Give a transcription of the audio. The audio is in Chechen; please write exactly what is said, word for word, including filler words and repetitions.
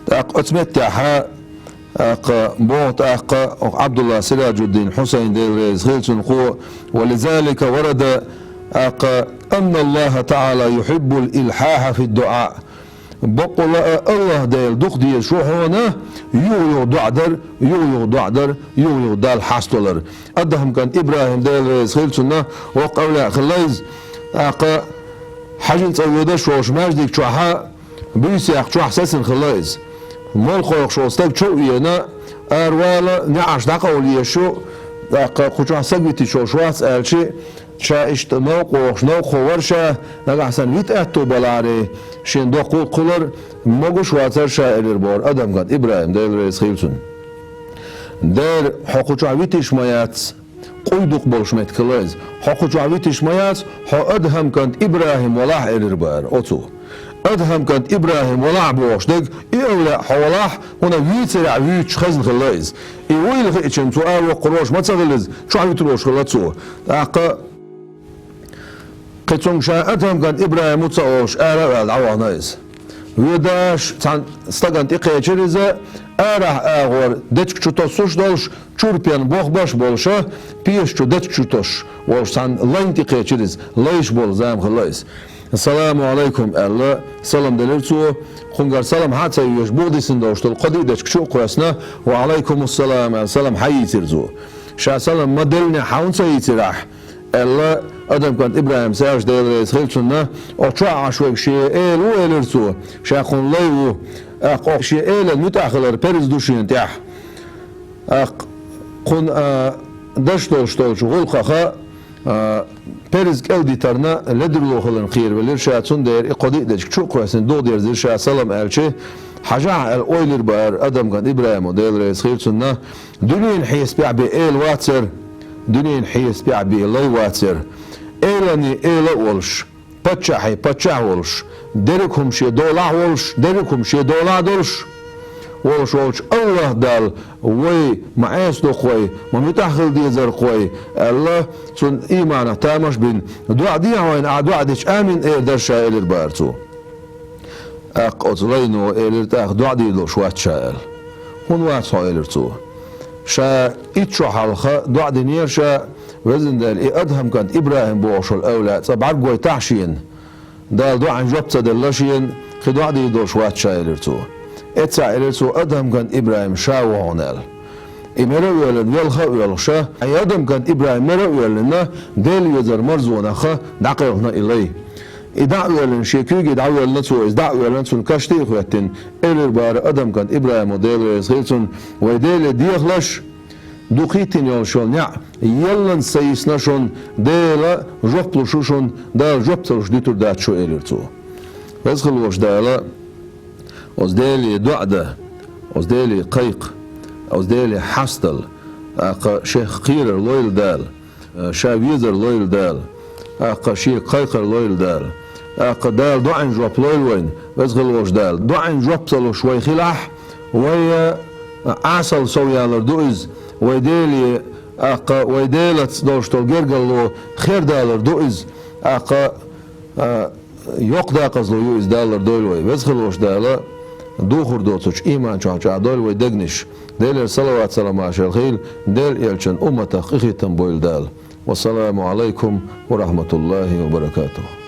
ТӀаккха оцу меттехьа, тӀаккха боху тӀаккха Ӏабдулла Сираджуддин Хьусайн, Дела реза хила цунна, кхо: «ولذلك ورد», тӀаккха, «أن الله تعالى يحب الإلحاح في الدعاء». Баккъала а АллахӀ Дела дукха деза шу хьуна юха-юха доӀа дар, юха-юха доӀа дар, юха-юха Далла хьасталар. Адхьам кӀант ИбрахӀим, Дела реза хила цунна, воккха эвлаяъ хилла иза. ТӀаккха хьаьжин цӀа воьдуш волчу маьждиг чохьа буьйсех чохь сацина хилла иза. Молла кхойкхуш волу стаг чов а еана, аравала, неӀарш дӀакъовла езаш ю, тӀаккха кху чохь стаг витича волуш вац аьлча, ша иштта новкъа вогӀуш, новкъахо вара ша, нагахь санна вита аьтту балахьара, шена доккха гӀуллакх хуьлура, могуш вацара ша, элира бохура Адхьам кӀант ИбрахӀим, Дела реза хила цунна. Дера, хьо кху чохь витийш ма яц, къуй дукха болуш меттиг хилла иза. Хьо кху чохь витийш ма яц, хьо Адхьам кӀант ИбрахӀим валахь, элира бохура оцо. Адхьам кӀант ИбрахӀим валахь бохуш дерг, и эвлаяъ хьо валахь, хӀунда вийцарехь вуьйцуш хезна хилла иза. И вуйла хиъча, цо аравоккхур волуш ма ца хилла иза, чохь вуьтур волуш хилла цо. ТӀаккха кхин цуьнга ша Адхьам кӀант ИбрахӀим ву ца олуш, ара а ваьлла, дӀавахана иза. Воьдуш цхьана стагана тӀекхечира иза, арахь агӀор дечиг чу тосуш долуш, чуьра пен бохбеш болуша, пеша чу дечиг чу тосуш волуш цхьана лайна тӀекхечира иза, лайш болу зама хилла иза. «Саламу Ӏалайкум», – аьлла, салам делира цо. Кхуьнгара салам хьа а ца йоьжуш, буха дисина долуш долу кхо-диъ дечиг чу а кхоьссина, «Ва Ӏалайкумуссалам», – аьлла, салам хьа а йийцира цо. Ша салам ма-деллинехь хьан хӀунда ца йийцира ахь? – аьлла, Адхьам кӀант ИбрахӀим, Сираджа, Дела реза хила цунна, оха чохь Ӏаш верг шен эла ву, элира цо, ша кхуьнан лай ву. ТӀаккха оха шен элана муьтӀахь хилар парз ду шена тӀехь. ТӀаккха кхуьнан, а, деш долуш долчу гӀуллакхаха, а, парз кӀел дитарна ледарло хиларна кхеравелира ша, цундела и кхо-диъ дечиг чу а кхоьссина, дугӀу дерзира ша салам аьлча, хьажахь аьлла, ойла йира бохура Адхьам кӀант ИбрахӀимо, Дела реза хила цунна, дуьненан хьесапехь бен эла вацара, дуьненан хьесапехь бен лай вацара. Эланийн эла а волуш, паччахьийн паччахь а волуш, дерриг хӀума шен долахь а волуш, дерриг хӀума шен долахь а долуш, волуш волчу АллахӀ Далла вай ма Ӏеса доккху вай, ма муьтӀахь хила дезаркх вай, аьлла, цунна ийманах тамаш а бина, доӀа дехьа вайна, ахь доӀа дича амин эр дара ша, элира бохура цо. ТӀаккха оцу лайно элира тӀаккха, доӀа дийр долуш вац ша, аьлла. ХӀунда вац хьо, элира цо. Ша итт шо хьалха доӀа динера ша, Везан Дела, и Адхьам кӀант ИбрахӀим бохуш волу эвлаяъ цкъа бӀаьргагойтахьа шена. Дала доӀан жоп ца делла шена, кхин доӀа дийр долуш вац ша, элира цо. Эццахь элира цо, Адхьам кӀант ИбрахӀим ша ву хьуна аьлла. И мера а воьллина, велха а воьлхуша, и Адхьам кӀант ИбрахӀим мера а воьллина, Дела везар марзонах дӀакхелхина и лай. И дӀа а воьллина, шен куьйге дӀавоьллина цо, иза дӀа а воьллина, цунна каштий а хӀоьттина, элира бохура Адхьам кӀант ИбрахӀимо, Дела реза хила цунна: «Вай Деле дехалаш, дукха хӀиттийна йолуш йолу неӀ ялланца ца йисна шуна, Дела жоп луш ву шуна, Дала жоп ца луш дуьтур дац шу», – элира цо. Веза хила волчу Дала оцу Деле доӀа дан, оцу Деле кхайкха, оцу Деле хьастал, тӀаккха шех кхерар лойла Дала, ша везар лойла Дала, тӀаккха шега кхайкхар лойла Дала, тӀаккха Дала доӀин жоп лойла вайна, Веза хила волчу Дала. ДоӀин жоп ца луш вай хилахь, вай, а, Ӏесалла сов ялар ду иза, вай Деле, тӀаккха вай Делаца долуш долу гергарло хердалар ду иза, тӀаккха, а, йоккха дакъазло ю иза, даллар дойла вай. Веза хила волчу Дала духур доцучу ийман чохь чӀагӀдойла вай дегнаш. Делера салават-саламаш хуьлда Делан элчан умматах къинхетам бойла Дала. Вассаламу Ӏалайкум ва рахьматуллахӀи ва баракатухӀ.